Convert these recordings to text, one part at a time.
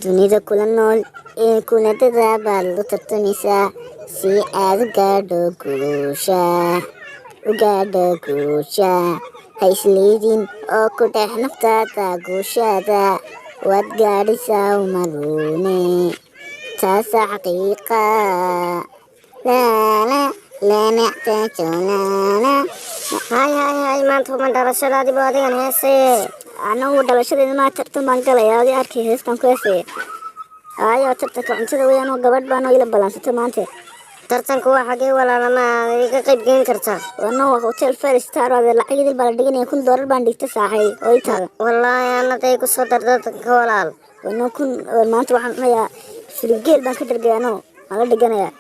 Dunida kula nool ee kula dadaa baad la tartamaysaa si aad u gaadho guusha, u gaadho guusha. Ha isliidin oo ku dhex naftaada guushaada waad gaadhaysaa umaruune, taasa xaqiiqa. Laa laa laa nactajo laa laa. Hay hay hay, maanta uma dhalashadaadibu adigan heesaye. Anagu dhalashadeeda maa, tartan baan galaya. Adi arkay, heestaan ku heesaya. Ayo, tartanka cuntada weeyaan oo gabadh baan oo ila balansatay maanta. Tartanku waa xagee, walaalama iga qayb gelin kartaa? Wana waa hotel Five Star oo lacag idil baa la dhiganaya. $1000 baan dhigtay saaxay oo ii taala. Wallaahi anaday ku soo dar tartanka, walaal. Wana kun maanta waxaan cunayaa filibgeel baan ka dhargaya, ano waan la dhiganayaa.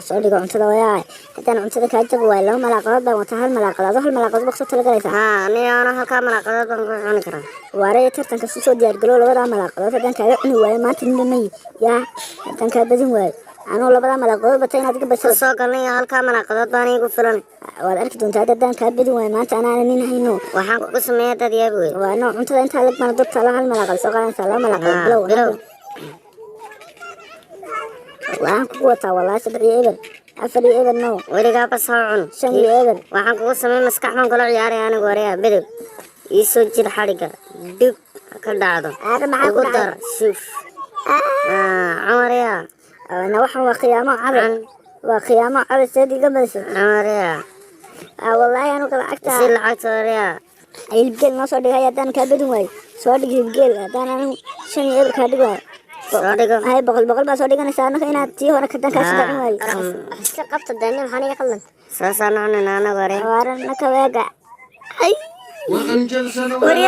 Soo dhigo cuntada wayaa. Haddaan cuntada kaa jaqi waayo, laba malaaqadood baan wataa, hal malaaqadood, adoo hal malaaqadood baa kusoo talagalaysaa. Haa, aniga ana halkaa malaaqadood baan ku cuni karaa. Waaraya, tartanka su soo diyaargalow. Labadaa malaaqadood haddaan kaaga cuni waayo maanta, ninba mayi yaa. Haddaan kaa badin waayo anuu labadaa malaaqadood bata inaad iga Ku basado. soo galnay, halkaa malaaqadood baan iigu filan. Waad arki doontaa haddaan kaa badin waayo maanta, anaana nin hayno. Waxaan kugu sameeya dad yaabi wey. Waa no, cuntada intaa lag bana dabta hal malaaqad soo qaadanaysaa, laba malaaqadood. Haa, bilow. Bilow. Waxaan kugu wataa wallaahi 3-0, 4-0, no. Weligaa bas ha cun. 5-0. Waxaan kugu sameey maskax baan kula ciyaaray anigu. Wareya bedow, ii soo jir xadhigga, dhig ka dhacdo. Aada maxaa ku Ugu dhacay? dar shuf. Cumariya. Na waxan waa khiyaamo caday. Can. Waa khiyaamo caday, seed iga badisay. Cumariya. Wallaahi anuga lacagta. Si lacagta, wareya. Hilibgeel noo soo dhigay. Haddaan kaa badin waayo, soo dhig hilibgeel. Haddaan anigu 5-0 kaa dhig waayo. Soo dhigo. Hay, boqol boqol baa soo dhiganaysaa annaga inaad tii hore kadaan kaa soo dhacin waayo. Iska qabta dani, maxaa niga qaldan? Saasaan cunayna anagu, wareya. Waarana kaweega. Ay. وأنجلسنا. Wareya.